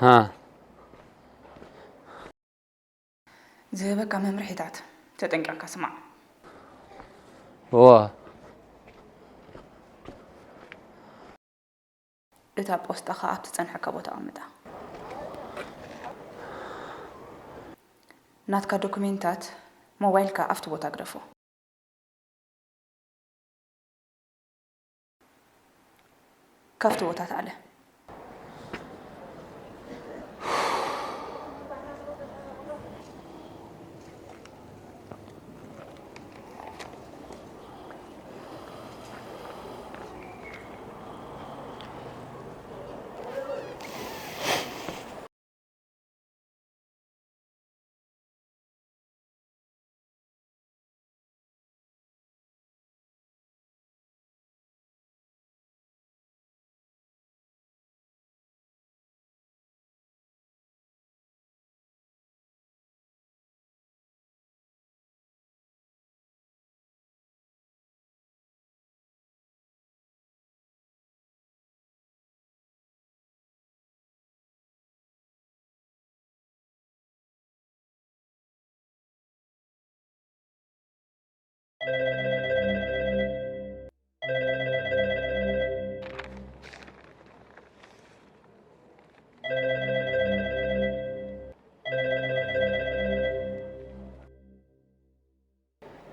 ሃ። ዝህበካ መምርሒታት ተጠንቂቕካ ስማዕ። እዋ። እታ ፖስጣኻ ኣብቲ ዝጸንሐካ ቦታ ኣቐምጣ። ናትካ ዶክሜንታት፣ ሞባይልካ ኣብቲ ቦታ ግደፎ። ካብቲ ቦታ ተኣለ።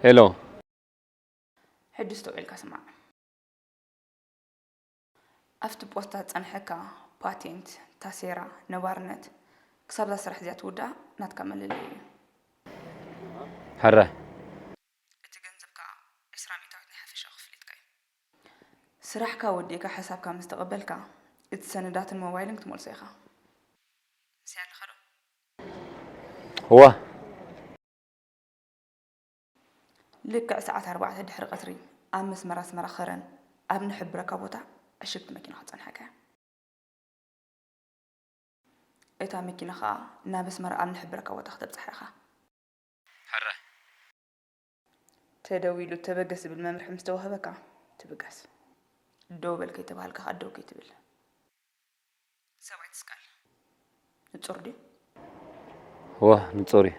ሄሎ። ሕጂ ስቶቕ ኢልካ ስማዕ። ኣብቲ ፖስታ ዝጸንሐካ ፓቴንት፣ ታሴራ፣ ነባርነት፣ ክሳብ እዛ ስራሕ እዚኣ ትውዳእ ናትካ መለለዪ እዩ። ሕረ። እቲ ገንዘብ ከኣ ዕስራ ሚእታዊት ናይ ሓፈሻዊ ክፍሊትካ እዩ። ስራሕካ ወዲእካ ሓሳብካ ምስ ተቐበልካ፣ እቲ ሰነዳትን ሞባይልን ክትመልሶ ኢኻ። ምስይ ኣለኻ ዶ? እዋ። ልክዕ ሰዓት ኣርባዕተ ድሕሪ ቀትሪ ኣብ መስመር ኣስመራ ኸረን ኣብ ንሕብረካ ቦታ ዕሽግቲ መኪና ክትጸንሓካ እያ። እታ መኪና ኸኣ ናብ ኣስመራ ኣብ ንሕብረካ ቦታ ክተብጽሓ ኢኻ። ሕረ። ተደዊሉ ተበገስ ዝብል መምርሒ ምስ ተዋህበካ ትብገስ። ደው በል ከይተባሃልካ ኸኣ ደው ከይትብል። ሰብኣይ ትስቀል። ንጹር ድዩ? እዋ፣ ንጹር እዩ።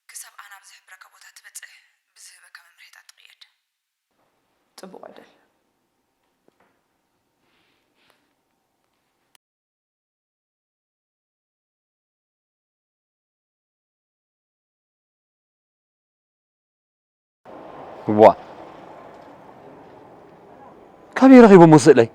ክሳብ ኣና ብዝሕብረካ ቦታ ትበጽሕ ብዝህበካ መምርሒታት ትቕየድ። ጽቡቕ ዕድል። ዋ፣ ካበይ ረኺቦሞ ስእለይ?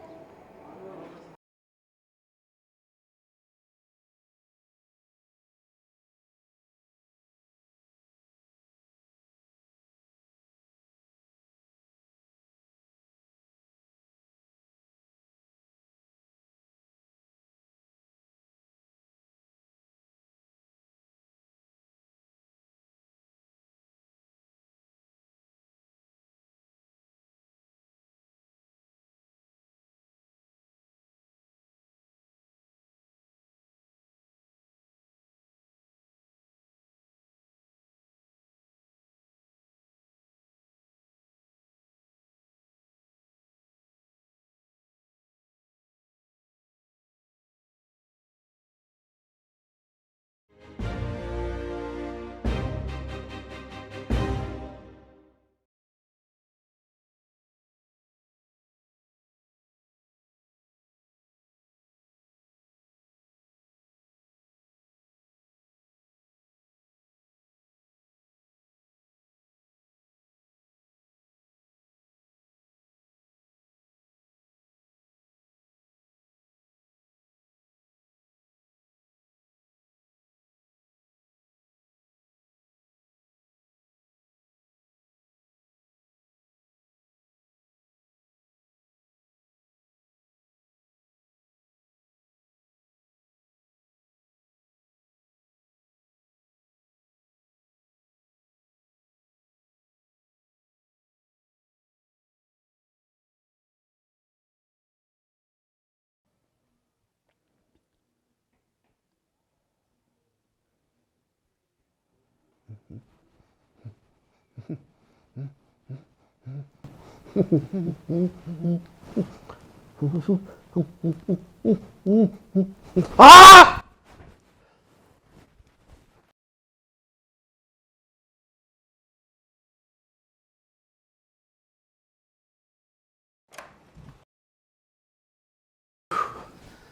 ኣ!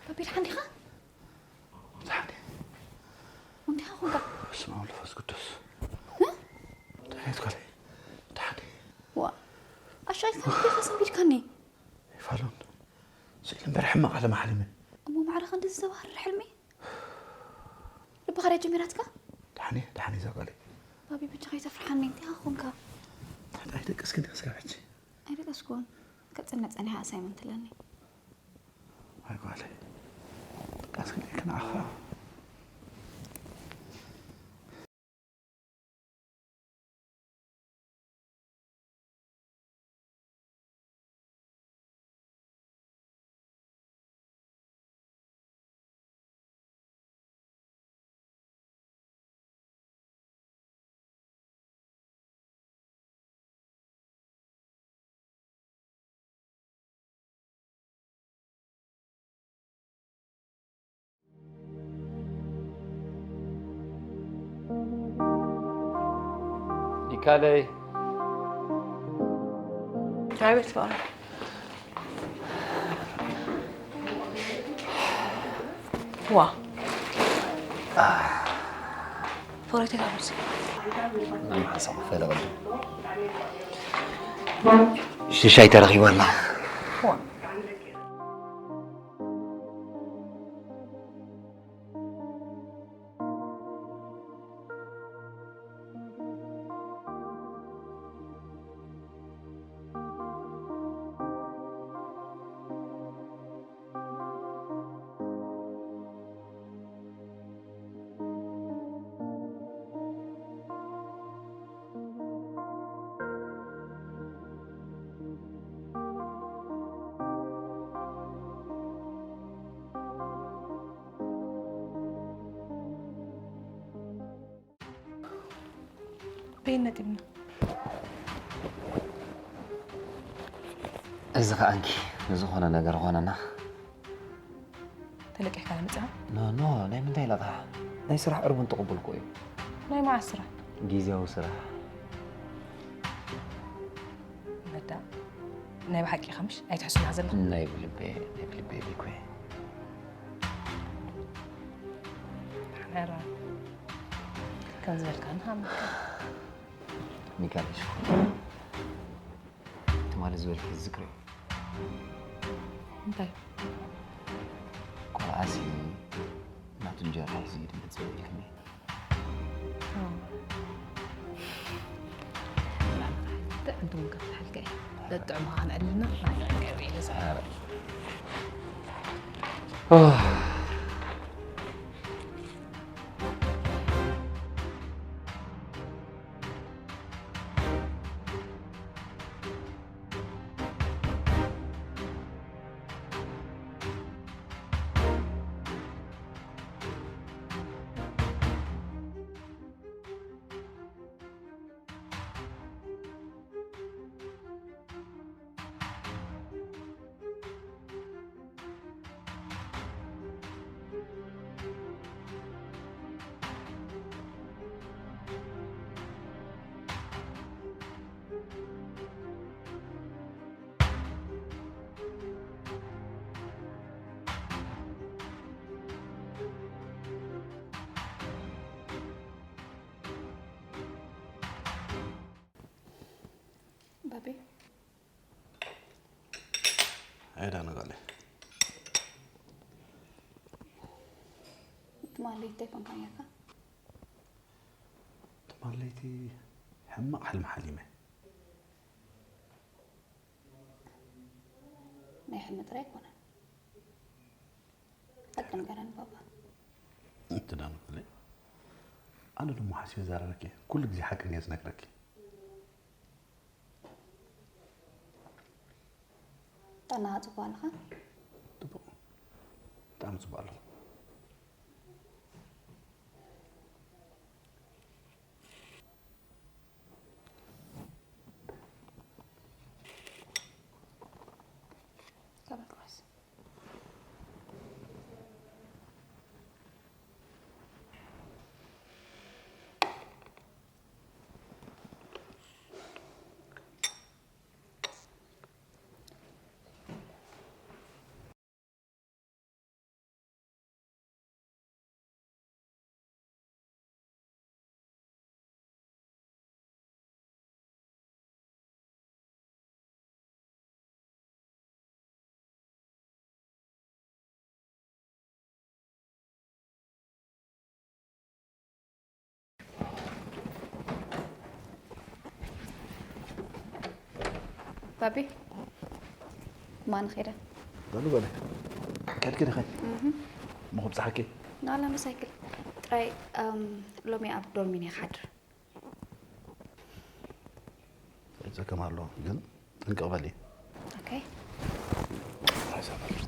ባቢ፣ ደሓን ዲኻ? ደሓን እየ። እንታይ ኾንካ? በስመ አብ ወመንፈስ ቅዱስ። ደሓን እየ ጓለይ። ደሓን እየ። ዋ፣ ኣሻይፋ ዲኻ ሰንቢድካኒ? ይፋሉን። ስኢል እምበር ሕማቕ ሕልሚ ሓሊመ። እሞ ማዕረ ክንድዚ ዘባህርር ሕልሚ? ልብኻ ድያ ጀሚራትካ? ደሓን እየ፣ ደሓን እየ እዛ ጓለይ። ባቢ፣ በጃኻ ኣይተፍርሓኒ፣ እንታይ ኾንካ? ትሕቲ ኣይደቅስክን ዲኺ ስጋብ ሕጂ? ኣይደቀስኩን። ከጽንዕ ጸኒሐ ኣሳይመንት ኣለኒ። ኣይ ጓለይ። ደቃስክን ዲኺ ንዓኻ? ኒካለይ ኣቤት ፍቕሪ። ዋ ፍቕረይ ተጋብዝ ናይ ሓሳብ ፈለቐሉ ሽሻይ ተረኺቡ ኣላ። በይን ነጢብና። እዚ ከኣንኪ ንዝኾነ ነገር ኾነና። ተለቂሕካ ንምፅኣ? ኖ ኖ፣ ናይ ምንታይ ለቕሓ? ናይ ስራሕ ዕርቡን ተቐበልኩ እዩ። ናይ መዓስ ስራሕ? ግዜያዊ ስራሕ። መዳ ናይ ብሓቂ ከምሽ ኣይትሕሱና ዘለና። ናይ ብልቤ ናይ ብልቤ ቢኮ። ሕራ ከም ዝበልካ ንሃምካ። ሚካኤል ሽኮር። ትማሊ ዝበልኪ ዝዝክር እዩ። እንታይ? ቆልዓሲ ናቱ እንጀራ ሒዙ ይድምፅ ኢልክኒ። ጥዕምቲ እውን ከፍትሓልካ እየ። ዘጥዕሙኻ ክንዕድልና ንዓይ ክዕቀብ እየ። ባቢ ኣይዳ ነጋለ ትማሊ እንታይ ኮንካ ነርካ? ትማለይቲ ሕማቕ ሕልሚ ሓሊመ። ናይ ሕልሚ ጥራይ ኣይኮነን፣ ሓቂ ንገረኒ ባባ። እንተ ዳንክለይ ኣነ ደሞ ሓሲበ ዛረበኪ፣ ኩሉ ግዜ ሓቂ እንድየ ዝነግረኪ። ጥዕና ጽቡቕ ኣለኻ? ጽቡቕ፣ ብጣዕሚ ጽቡቕ ኣለኹ። ከመይ ክሕስ? ባቢ፣ ማን ኸይደ? በሉ በለ። ከድኪ ዲኺ? እሞ ክብጽሓኪ? ናላ መሳይክል። ጥራይ፣ እም፣ ሎሚ ኣብ ዶርሚን እየ ክሓድር። ይጸገም ኣሎ፣ ግን ጥንቅቕ በሊ። ኦኬ።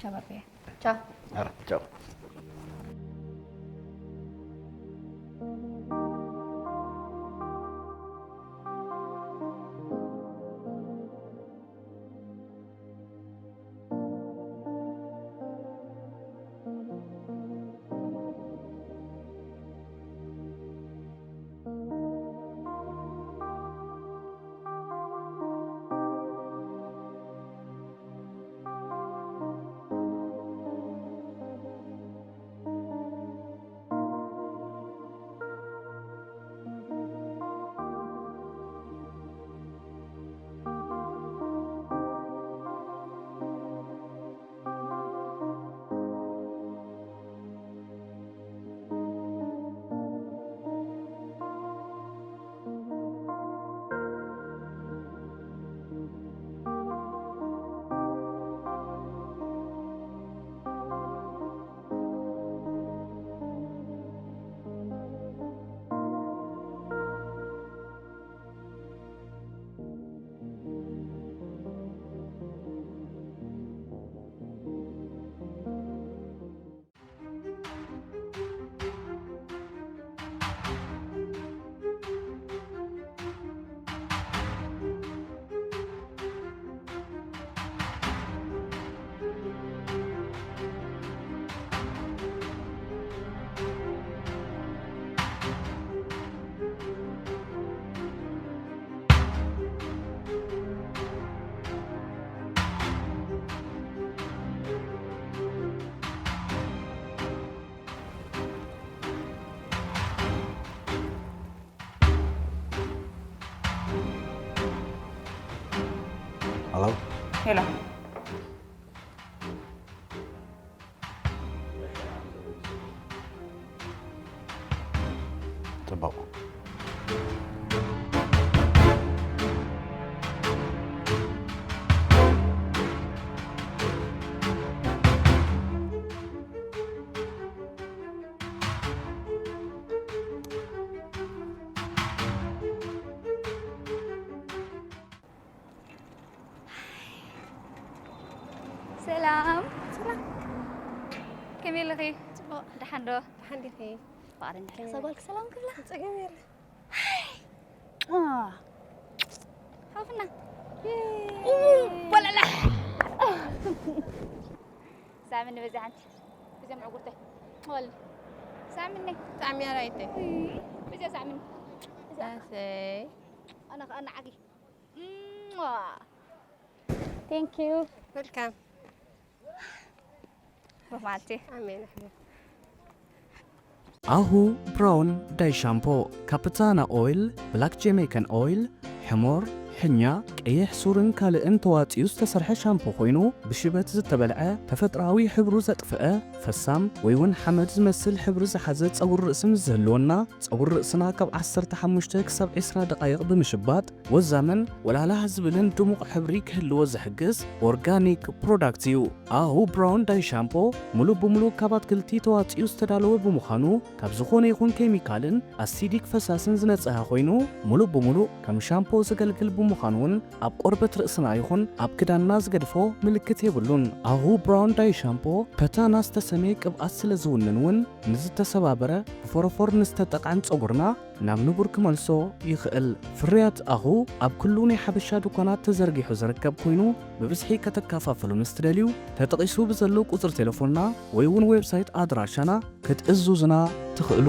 ቻው ባቢ። ቻው። ኧረ፣ ቻው። Hello? Hello. ጽቡቕ። ሰላም። ሰላም። ከመይ ኣለኺ? ጽቡቕ። ደሓን ዶ? ደሓን ዲኺ? ፍቓደኛ ዲኺ? ከመይ? ክሳብ በልኪ ሰላም ክብላ? ጸገም የለ። ዋ። ሓፍና። ኡ፣ ወለላ። ሳምኒ በዛ ሓንቲ። በዛ ምዕጉርተይ። ወል። ሳምኒ። ሳሚ ኣራይተይ። በዛ ሳምኒ። በዛ። ኣሰይ። ኣነ ኸኣ ንዓኺ። እምዋ። Thank you. Welcome. ሩህ መዓልቲ። ኣሜን ኣሕቢር። ኣሁ ብራውን ዳይ ሻምፖ፣ ካፕታና ኦይል፣ ብላክ ጀሜይካን ኦይል፣ ሕሞር፣ ሕኛ፣ ቀይሕ ሱርን ካልእን ተዋጺኡ ዝተሰርሐ ሻምፖ ኮይኑ፣ ብሽበት ዝተበልዐ፣ ተፈጥሮኣዊ ሕብሩ ዘጥፍአ፣ ፈሳም ወይ እውን ሓመድ ዝመስል ሕብሪ ዝሓዘ ጸጉሪ ርእሲ ምስ ዝህልወና፣ ጸጉሪ ርእስና ካብ ዓሰርተ ሓሙሽተ ክሳብ ዕስራ ደቓይቕ ብምሽባጥ፣ ወዛምን ወላላህ ዝብልን ድሙቕ ሕብሪ ክህልዎ ዝሕግዝ ኦርጋኒክ ፕሮዳክት እዩ። ኣሁ ብራውን ዳይ ሻምፖ ምሉእ ብምሉእ ካብ ኣትክልቲ ተዋጺኡ ዝተዳለወ ብምዃኑ፣ ካብ ዝኾነ ይኹን ኬሚካልን ኣሲዲክ ፈሳስን ዝነጽሀ ኮይኑ፣ ምሉእ ብምሉእ ከም ሻምፖ ዘገልግል ብምዃኑ እውን ኣብ ቆርበት ርእስና ይኹን ኣብ ክዳንና ዝገድፎ ምልክት የብሉን። ኣሁ ብራውን ዳይ ሻምፖ ፐታና ዝተሰመየ ቅብኣት ስለ ዝውንን እውን፣ ንዝተሰባበረ፣ ብፎረፎር ንዝተጠቕዐን ጸጉርና ናብ ንቡር ክመልሶ ይኽእል። ፍርያት ኣሁ ኣብ ኩሉ ናይ ሓበሻ ድኳናት ተዘርጊሑ ዝርከብ ኮይኑ፣ ብብዝሒ ከተከፋፍሉ ምስ ትደልዩ፣ ተጠቒሱ ብዘሎ ቁጽሪ ቴሌፎንና ወይ እውን ዌብሳይት ኣድራሻና ክትእዝዙና ትኽእሉ።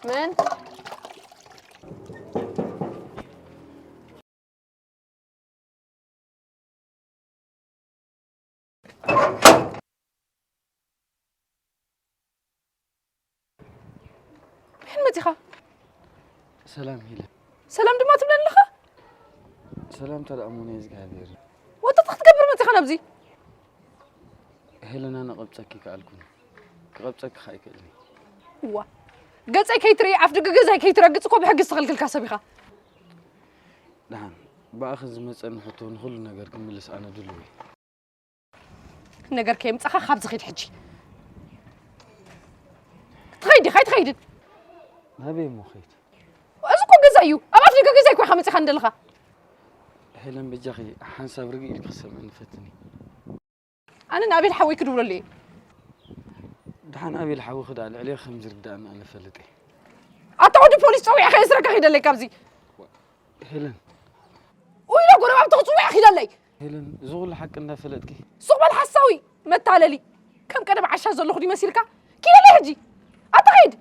መን? መን መጺኻ? ሰላም ሄለን። ሰላም ድማ ትብለኒ ኣለኻ? ሰላምታ ደኣ እሞ ናይ እግዚኣብሔር እዩ። ወተት ክትገብር መጺኻ ናብዚ? ሄለን፣ ኣነ ክቐብጸኪ ከኣልኩን ክቐብጸኪ ከኣ ኣይክእልን እየ። እዋ፣ ገጸይ ከይትርኢ፣ ኣፍ ደገ ገዛይ ከይትረግጽ እኮ ብሕጊ ዝተኸልከልካ ሰብ ኢኻ። ደሓን፣ ብኣኺ ዝመጸኒ ሕቶ ንኹሉ ነገር ክምልስ ኣነ ድሉው እየ። ነገር ከየምጻኻ ካብዚ ኺድ ሕጂ። ትኸይድ ዲኻ ኣይትኸይድን? ናበይ እሞ ኸይድ? እዚ እኮ ገዛ እዩ። ኣብ ኣፍ ደገ ገዛ እኮ ኢኻ መጺኻ እንደለኻ። ሄለን፣ በጃኺ ሓንሳብ ርግእ ኢልኪ ክሰምዕኒ ፈትኒ። ኣነ ንኣቤል ሓወይ ክድውለሉ እየ። ደሓን ኣቤል ሓውኺ ደኣ ልዕሌኺ ከም ዝርድኣኒ ኣነ እፈልጥ እየ። ኣታ ወዲ ፖሊስ ጸዊዐ ከየስረካ ኺደለይ ካብዚ። ሄለን። ኡይ፣ ኢለ ጎረባብቲ ክጽውዕ ኪደለይ። ሄለን፣ እዚ ኩሉ ሓቂ እንዳፈለጥኪ? ሱቕ በል ሓሳዊ፣ መታለሊ። ከም ቀደም ዓሻ ዘለኹ ዲመሲልካ? ኪደለይ ሕጂ። ኣታ ኺድ።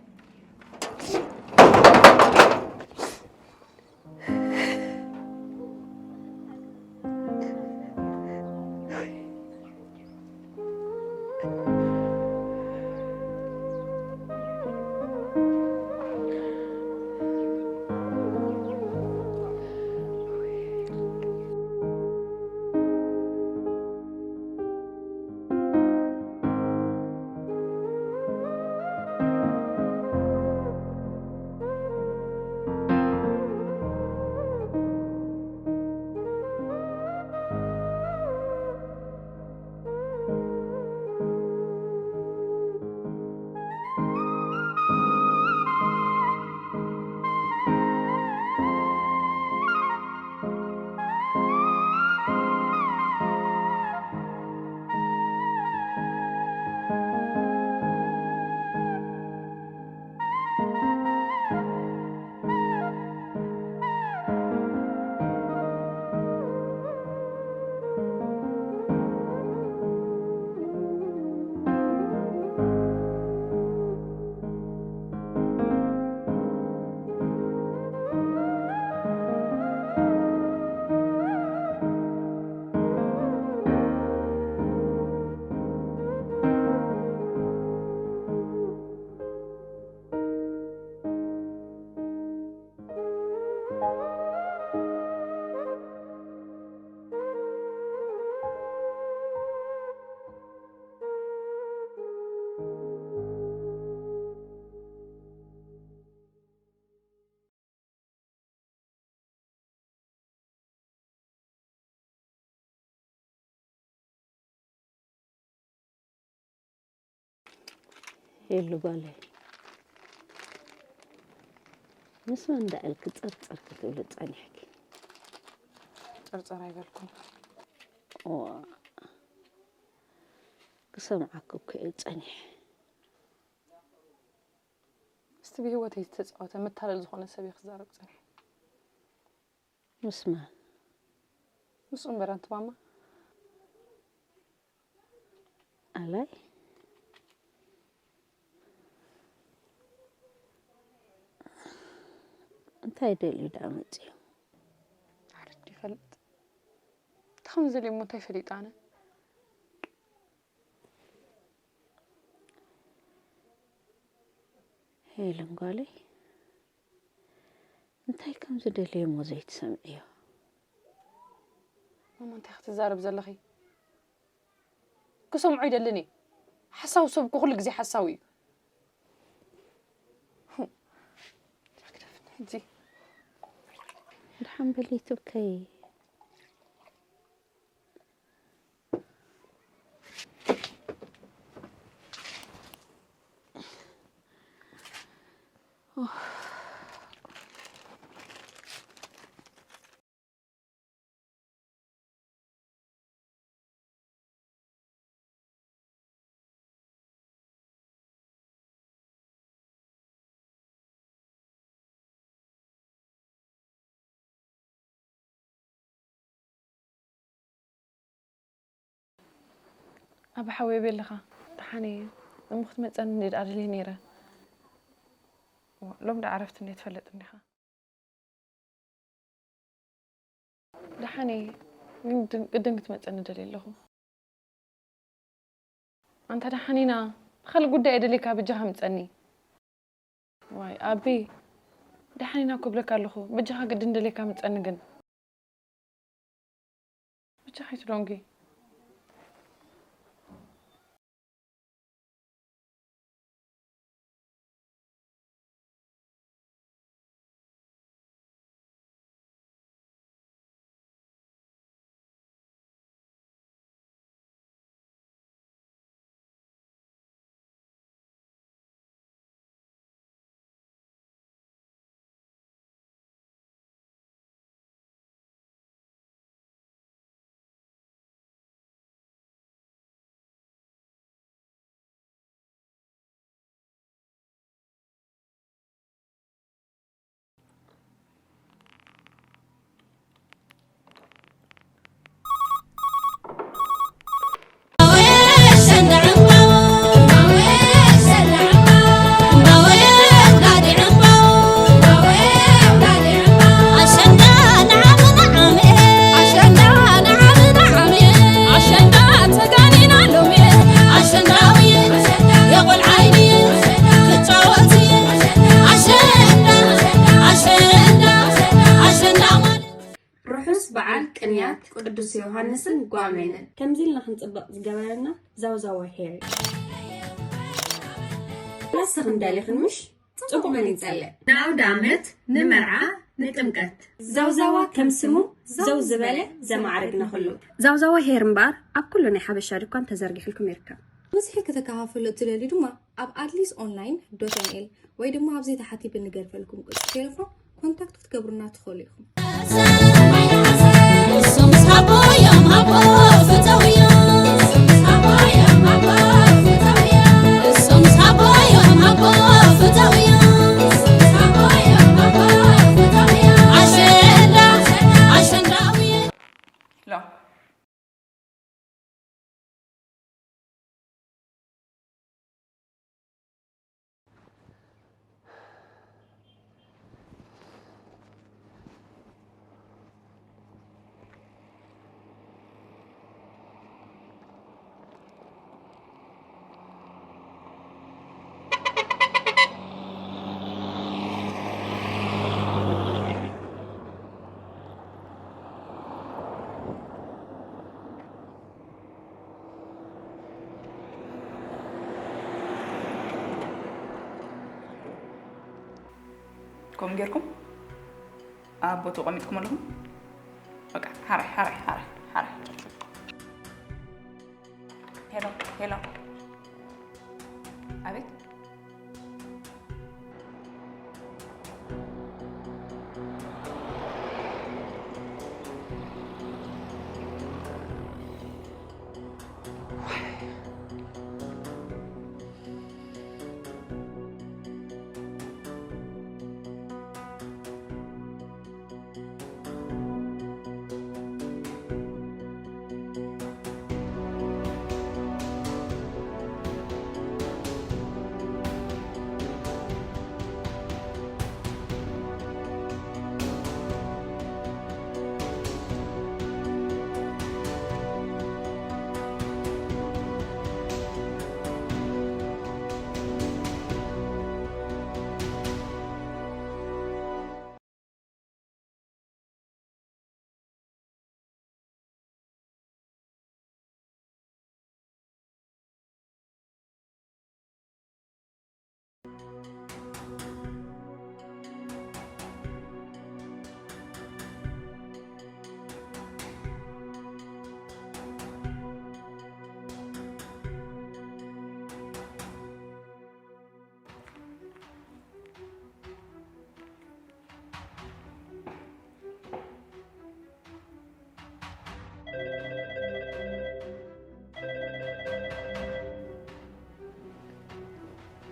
ሄሉ ጓለይ፣ ምስ መን ደኣ ኢልኪ ጸርጸር ክትብሊ ጸኒሕኪ? ጸርጸር ኣይበልኩን። እዋ፣ ክሰምዓኪ እኮ እየ ጸኒሐ። እስቲ ብህይወተይ ዝተጻወተ መታለል ዝኾነ ሰብ እየ ክዛረብ ጸኒሐ። ምስ መን? ምስኡ እምበር ኣንቲ ማማ። ኣላይ፣ እንታይ ደልዩ ደኣ መጺኡ? ኣረ ይፈልጥ። እንታይ ከም ዝደልየ እሞ እንታይ ፈሊጠ ኣነ? ሄለን ጓለይ፣ እንታይ ከም ዝደልየ እሞ ዘይትሰምዕዮ? ማማ፣ እንታይ ክትዛረብ ዘለኺ? ክሰምዖ ይደልን እየ። ሓሳዊ ሰብ እኮ ኩሉ ግዜ ሓሳዊ እዩ። ሕጂ። ደሓን በሊ ትብከይ። ኣብ ሓወይ ቤለኻ ሓኒ፣ እሞ ክትመጸኒ እንዲ ደኣ ደልየ ነይረ። ዋ፣ ሎም ደኣ ዕረፍቲ እንዴ ትፈልጥ እንዲኻ? ደሓኒ፣ ግን ድን-፣ ግድን ክትመጸኒ ደልየ ኣለኹ። ኣንታ ደሓኒና፣ ንኻልእ ጉዳይ እየ ደልየካ፣ ብጃኻ ምጸኒ። ዋይ፣ ኣቢ፣ ደሓኒና እኮ እብለካ ኣለኹ፣ ብጃኻ ግድን ደልየካ ምጸኒ ግን። ብቻ ዶንጊ። ርሑስ በዓል ቅንያት ቅዱስ ዮሃንስን ጓሜንን። ከምዚ ኢልና ክንጽብቕ ዝገበረና ዛውዛዋ ሄር። ንስኽን ደሊኽን ምሽ? ጽቡቕ መሊጸለ። ንኣውደ ዓመት፣ ንመርዓ፣ ንጥምቀት። ዛውዛዋ ከም ስሙ ዘው ዝበለ ዘማዕረግና ኩሉ። ዛውዛዋ ሄር እምበኣር ኣብ ኩሉ ናይ ሓበሻ ድኳን ተዘርጊሕልኩም ይርከብ። ብዝሒ ከተከፋፍሉ እትደልዩ ድማ ኣብ ኣድሊስ ኦንላይን ዶት ኤን ኤል ወይ ድማ ኣብዚ ታሕቲ ብንገድፈልኩም ቁጽሪ ቴሌፎን ኮንታክት ክትገብሩና ትኽእሉ ኢኹም። ከምኡ ጌርኩም ኣብ ቦትኡ ቀሚጥኩም ኣለኹም። በቃ፣ ሓራይ፣ ሓራይ፣ ሓራይ፣ ሓራይ። ሄሎ፣ ሄሎ። ኣቤት።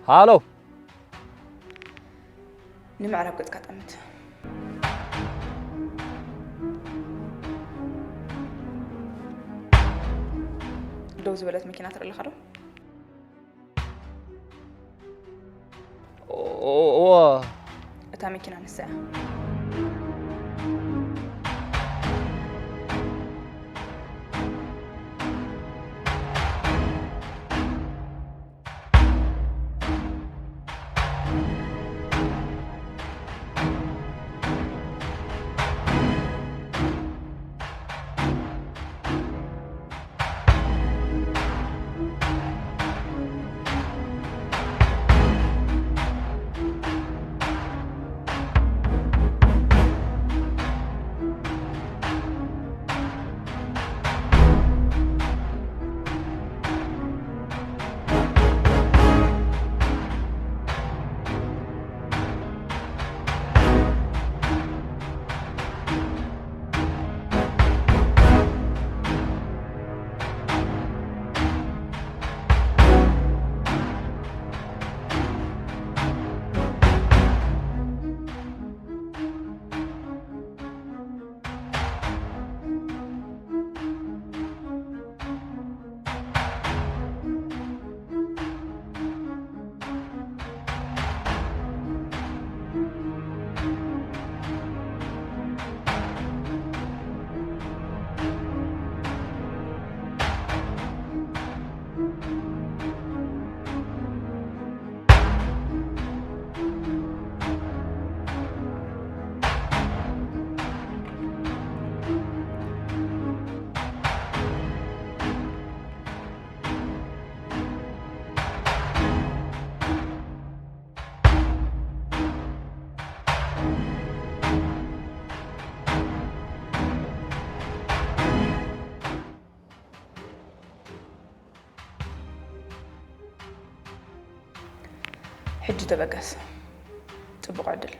ሃሎ። ንምዕራብ ገጽካ ጠምት። ደው ዝበለት መኪና ትርኢ ኣለኻ ዶ? እዎ። እታ መኪና ንሳ እያ። ሕጂ ተበገስ። ጽቡቕ ዕድል።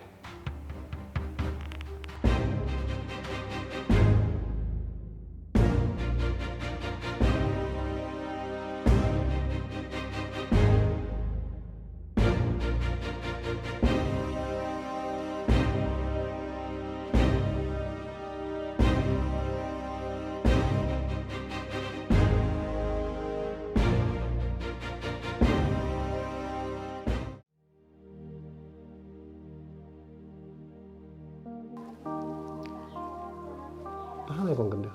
ደሓን ኣይኮንክን ዲኺ?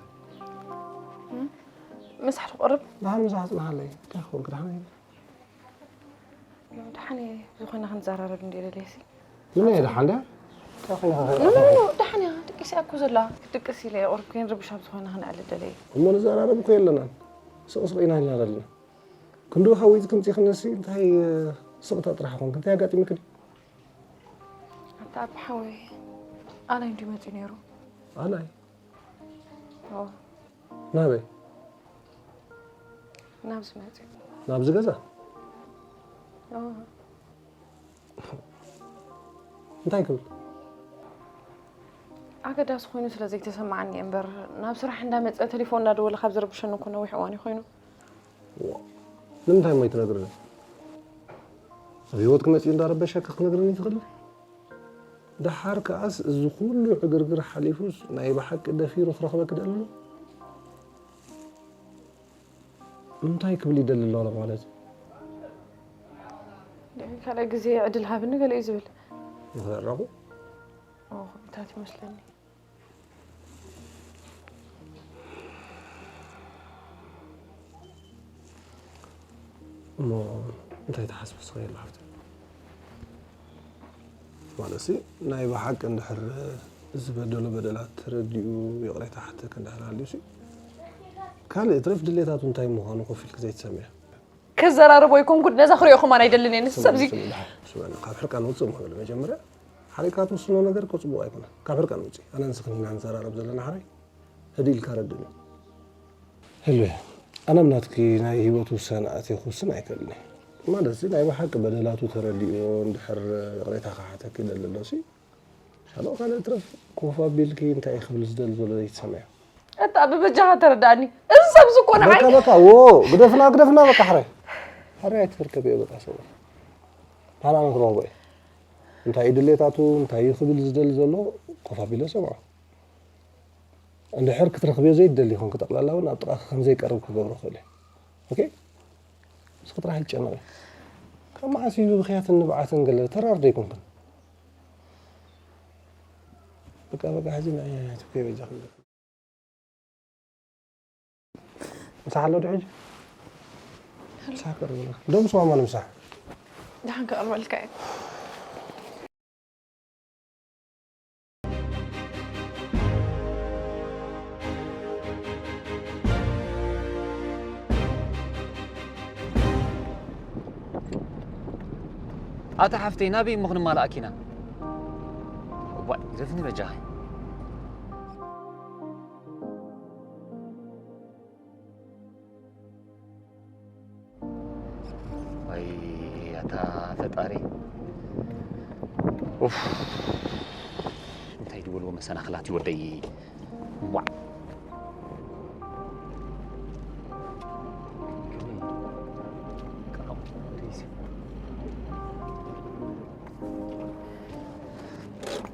ምሳሕ ትቆርብ? ደሓን ምሳሕ ጽናሓለይ። እንታይ ኮንክ? ደሓን ኣይኮንክ? ደሓን እየ፣ ዝኾነ ክንዘራረብ እንደ ደለየሲ። ምን እየ ደሓን ድያ? እንታይ ኮይንካ? ኖ፣ ኖ፣ ኖ፣ ኖ፣ ደሓን እያ። ድቂስ እያ እኮ ዘላ። ክትድቅስ ኢለ እየ ቁሩብ ከይንርብሽ ኣብ ዝኾነ ክንዕል ደለየ። እሞ ንዘራረብ እኮ የለናን። ስቕ ስቕ ኢና ኢልና ዘለና። ክንድኡ ሓዊትክን ፂኽንሲ እንታይ ስቕታ ጥራሕ ኮንክ? እንታይ ኣጋጢምክን? ኣታ ኣቢ ሓወይ፣ ኣላይ እንድዩ መፂኡ ነይሩ። ኣላይ? ኦ። ናበይ? ናብዚ መፂኡ። ናብዚ ገዛ? ኦ። እንታይ ክብል? ኣገዳሲ ኮይኑ ስለ ዘይተሰማዓኒ እየ እምበር፣ ናብ ስራሕ እንዳመፀ ቴሌፎን እንዳደወለ ካብ ዝረብሸኒ እኮ ነዊሕ እዋን እዩ ኮይኑ። ዋ፣ ንምንታይ እሞ ኣይትነግርኒ? ኣብ ህይወትኪ መፂኡ እንዳረበሸኪ ክትነግርኒ ትኽእሊ? ደሓር ከኣስ እዚ ኩሉ ዕግርግር ሓሊፉስ ናይ ብሓቂ ደፊሩ ክረኽበኪ ደሊ ኣሎ? እንታይ ክብል ይደሊ ኣሎ ማለት እዩ? ካልኣይ ግዜ ዕድል ሃብኒ ገለ እዩ ዝብል። ንኽዕረቑ? ኦ፣ ከምኡታት ይመስለኒ። እሞ እንታይ ትሓስቢ ንስኺ የለ ሓፍተይ? ማለትሲ ናይ ብሓቂ እንድሕር ዝበደሎ በደላት ተረዲኡ ይቕሬታ ሓተክ እንድሕር ሃልዩሲ፣ ካልእ ትረፍ ድሌታቱ እንታይ ምዃኑ ኮፍ ኢልኪ ዘይትሰምዕዮ? ክዘራረቦ ኣይኮንኩን፣ ነዛ ክሪኦ ከማን ኣይደልን እየ። ንሱ ስምዒ፣ ሰብዚ ስምዒ፣ ደሓን ስምዕኒ፣ ካብ ሕርቃን ውፅእ እሞ በሊ መጀመርያ። ሓሪቃ ትውስኖ ነገር እኮ ፅቡቕ ኣይኮነን። ካብ ሕርቃን ውፅእ። ኣነን ንስኽን ኢና ንዘራረብ ዘለና ሓራይ። ህድእ ኢልካ ረድእኒ። ህልዌ፣ ኣነ ኣብ ናትኪ ናይ ህይወት ውሳነ ኣትየ ክውስን ኣይክእልን እየ። ማለት እዚ ናይ ብሓቂ በደላቱ ተረዲእዎ እንድሕር ይቕሬታ ክሓተኪ ይደሊ ኣሎሲ፣ ካልኦ ካልእ ትረፍ ኮፍ ኣቢልኪ እንታይ እዩ ክብል ዝደሊ ዘሎ ዘይትሰምዕዮ? ኣታ ብበጃኻ ተረዳእኒ። እዚ ሰብ እዚ እኮ ንዓይ በቃ፣ በቃ፣ ዎ፣ ግደፍና፣ ግደፍና፣ በቃ፣ ሕራይ። ሕራይ ኣይትርከብዮ፣ በቃ፣ ሰብኣይ። ንሕና ንክረኽቦ እዩ። እንታይ እዩ ድሌታቱ፣ እንታይ እዩ ክብል ዝደሊ ዘሎ፣ ኮፍ ኣቢለ ሰምዖ። እንድሕር ክትረኽብዮ ዘይትደሊ ይኾንኪ፣ ጠቕላላ እውን ኣብ ጥቓኺ ከም ዘይቀርብ ክገብሮ ክእል እየ። ኦኬ? ንስኺ ጥራሕ ኣይትጨነቒ። ካብ መዓስ እዩ ብኽያትን ንብዓትን ገለ ተራር ዶ ኣይኮንክን? በቃ፣ በቃ፣ ሕጂ ንዓይ ትኩ በጃኺ። ምሳሕ ኣሎ ዶ ሕጂ? ኣሎ። ምሳሕ ቀርበልካ። ዶ ምስ ማማ ንምሳሕ? ደሓን ከቕርበልካ እየ። ኣታ ሓፍተይ፣ ናበይ እሞ ክንመላእክ ኢና? እዋይ፣ ግደፍኒ በጃኺ። ወይ ኣታ ፈጣሪ። ኡፍ። እንታይ ዝበልዎ መሰናኽላት እዩ ወደይ። ዋዕ።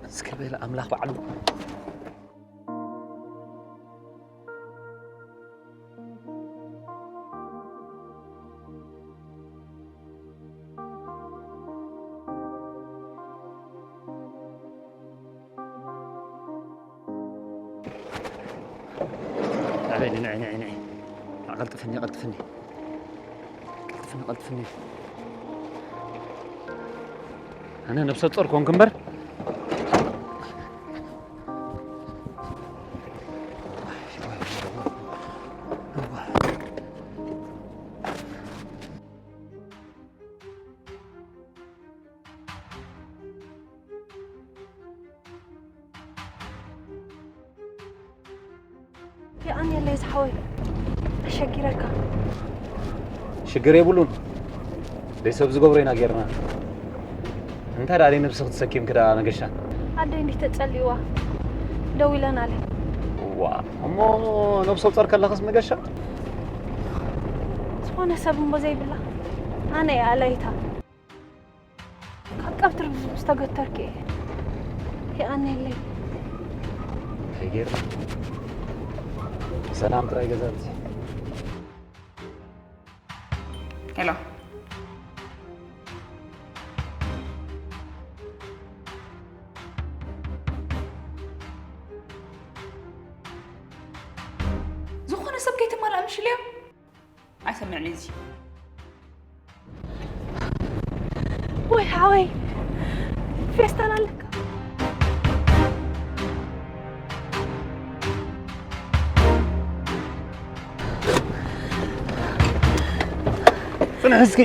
እስከ በለ ኣምላኽ ባዕሉ። ኣበይ፣ ንዒ፣ ንዒ፣ ንዒ። ኣቐልጥፍኒ፣ ኣቐልጥፍኒ። ቀልጥፍኒ፣ ቀልጥፍኒ። ኣነ ነብሰ ጾር ኮንኩ እምበር። የቐንየለይ ዝሓወይ፣ ኣሸጊረካ። ሽግር የብሉን። ደይ ሰብ ዝገብሮ ኢና ጌርና። እንታይ ደኣ ደይ ነብስኺ ትሰኪምኪ ደኣ መገሻ? ኣደይ እንዲህ ተጸልይዋ። ደዊለናለይ። ዋ፣ እሞ ነብሰ ጾር ከለኽስ መገሻ? ዝኾነ ሰብ እምቦ ዘይብላ። ኣነ እየ ኣለይታ። ካብ ቀብትር ዝተገተርኪ እየ። የቐንየለይ። እንታይ ጌርና? ብሰላም ጥራይ ገዛ ብጽሕ። ሄሎ። ዝኾነ ሰብ ከይተማልኣ ምሽ ኢለዮ። ኣይሰምዕን እዚ። ወይ ሓወይ፣ ፌስታል ኣለካ? ጽንሕ እስኪ።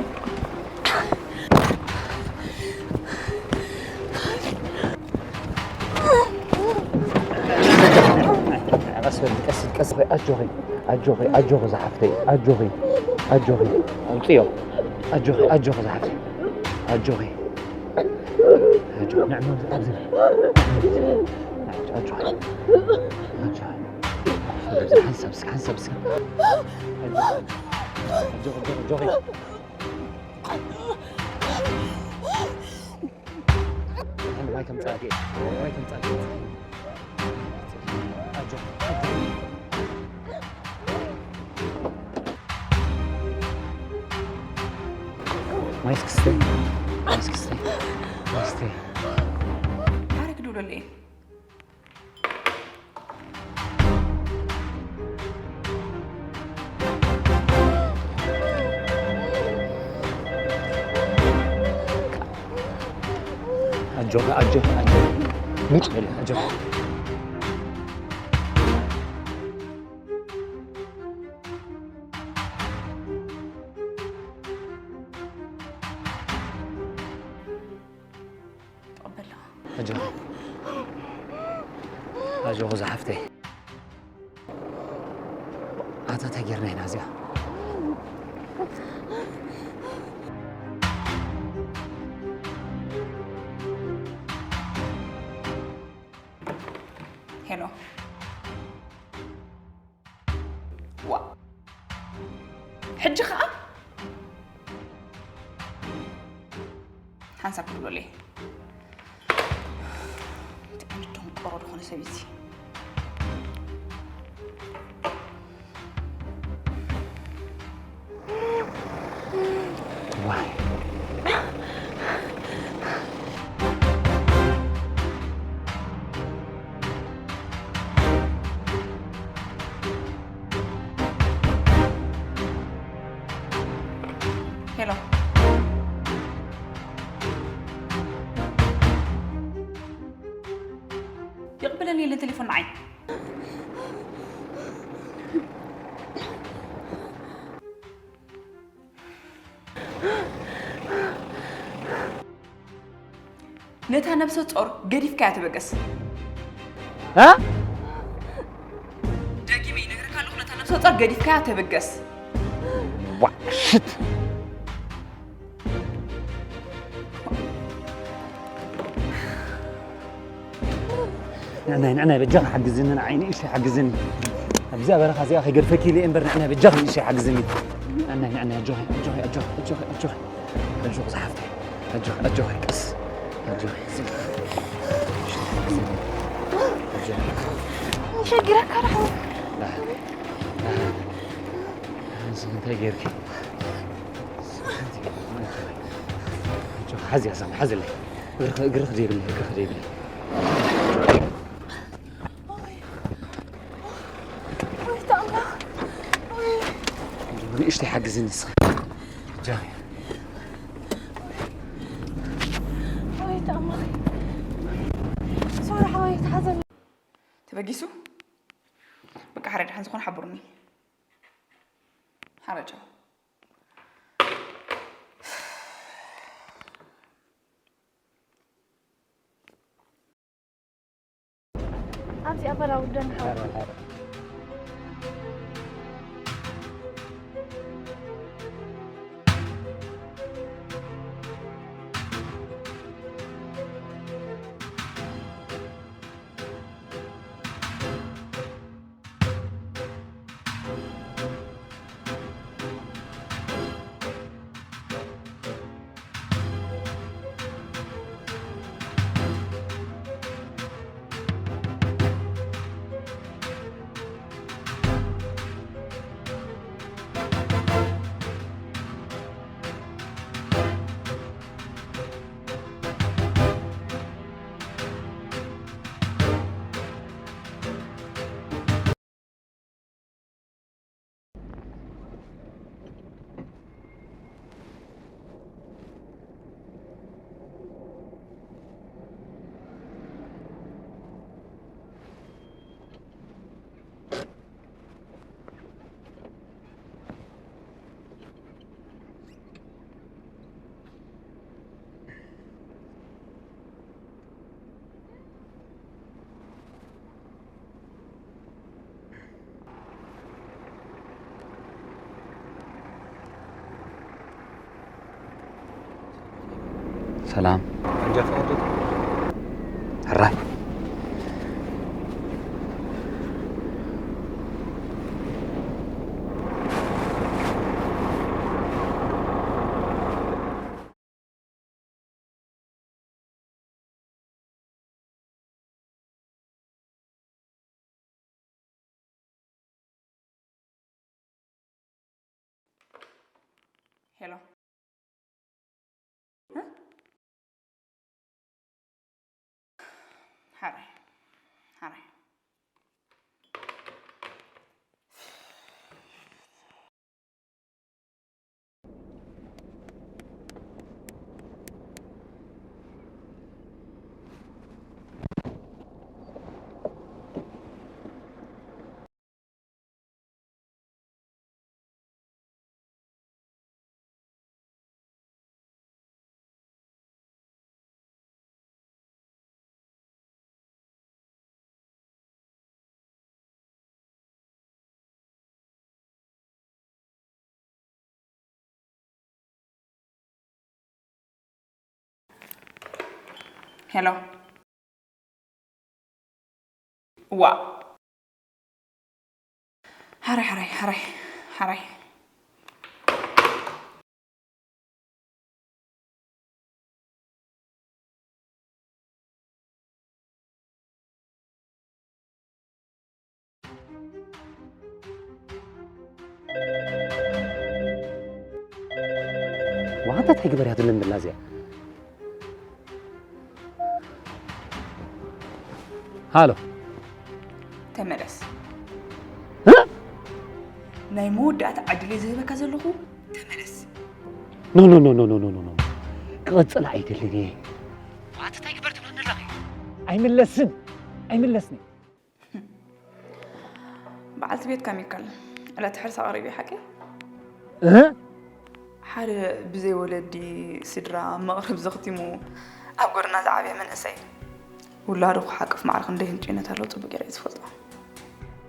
ቀስ በል፣ ቀስ፣ ቀስ በል፣ ኣጆኺ፣ ኣጆኺ፣ ኣጆኺ ዝሓፍተይ፣ ኣጆኺ፣ ኣጆኺ፣ ኣውፅዮ፣ ኣጆኺ፣ ኣጆኺ ዝሓፍተይ፣ ኣጆኺ፣ ኣጆኺ፣ ንዕመ ኣብዚ፣ ኣጆኺ፣ ኣጆኺ፣ ሓንሳብ እስኪ፣ ሓንሳብ እስኪ፣ ኣጆኺ፣ ኣጆኺ፣ ኣጆኺ። ማይ ከምጻልኪ፣ ማይ ከምጻልኪ። ኣጆኺ፣ ኣጆኺ። ማይ እስኪ ስተይ፣ ማይ እስኪ ስተይ፣ ማይ ስተይ። ኣረ ክድውለለይ። ኣጆኺ፣ ኣጆኺ፣ ኣጆኺ። ምጭ በሊ፣ ኣጆኺ። ተቐበላ። ኣጆኺ። ኣጆኺ ዝሓፍተይ። ኣታ እንታይ ጌርና ኢና እዚኣ? ሄሎ። ዋ። ሕጂ ኸኣ ሓንሳብ ክብሎለይ። እንታይ ደንቆሮ ዝኾነ ሰብ እዚ። ዋይ። ይቕበለኒ የለን ቴሌፎን ንዓይ። ነታ ነብሰ ጾር ገዲፍካያ ተበገስ። እ? ደጊመ ይነግረካ ኣለኹ፣ ነታ ነብሰ ጾር ገዲፍካያ ተበገስ። ዋ ሽት ንዕናይ ንዕናይ በጃኺ ሓግዝኒ፣ ንዓይ ንእሽተይ ሓግዝኒ። ኣብዚኣ በረኻ እዚኣ ከይገድፈኪ ኢለ እየ እምበር ንዕናይ በጃኺ ንእሽተይ ሓግዝኒ። ንዕናይ ንዕናይ ኣጆኺ ኣጆኺ ኣጆኺ ኣጆኺ ኣጆኺ ኣጆኺ ዝሓፍተይ ኣጆኺ ኣጆኺ ቀስ ኣጆኺ ኣጆኺ ሸጊረካ ርሑ እንታይ ጌርኪ? ሓዝያ ሳሚ ሓዝለይ። እግርኺ ዘይብለይ እግርኺ ዘይብለይ። ንእሽተይ ሓግዝኒ ንስኺ። ወይ ተኣማኺ ሶሪ ሓወይ ተሓዘኒ ተበጊሱ በቃ ሓደ ድሓን ዝኾነ ሓብሩኒ። ሓደ ቻው። ኣብዚ ኣበራ ውደን ሓወይ ሰላም ሕራይ ሄሎ። እ? ሓራይ፣ ሓራይ። ሄሎ። ዋ። ሓራይ ሓራይ ሓራይ ሓራይ። ዋንታ እንታይ ግበር እያ ትብለኒ ዘላ እዚኣ? ሃሎ ተመለስ። እ? ናይ መወዳእታ ዕድል እየ ዝህበካ ዘለኹ። ተመለስ። ኖ ኖ ኖ ኖ ኖ ኖ ኖ ክቐጽል ኣይደልን እየ። ዋንታ እንታይ ግበር ትብለኒ ዘለኺ? ኣይምለስን። ኣይምለስኒ። በዓልቲ ቤትካ ሚካል ዕለት ሕርሳ ቀሪቡ ሓቂ እህ ሓደ ብዘይ ወለዲ ስድራ መቕርብ ዘኽቲሙ ኣብ ጎደና ዝዓበየ መንእሰይ ውላዱ ክሓቅፍ ማዕረ ክንደይ ህንጭነት ኣለዎ ጽቡቅ ገይረ እየ ዝፈልጦ።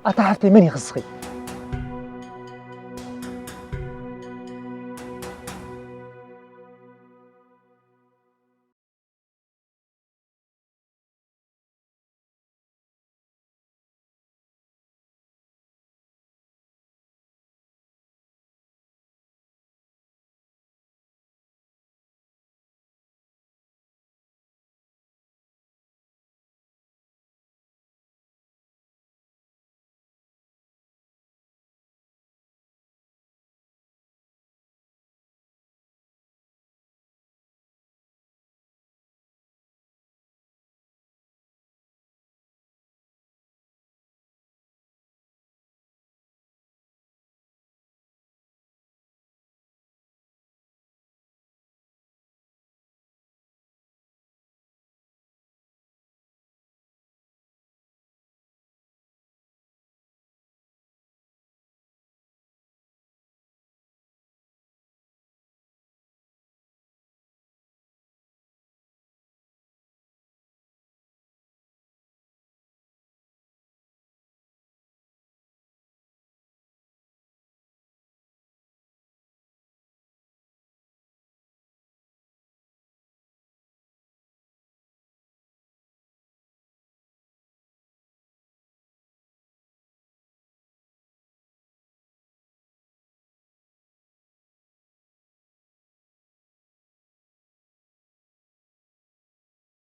ኣታ ሓፍተይ መን ይኽስኺ?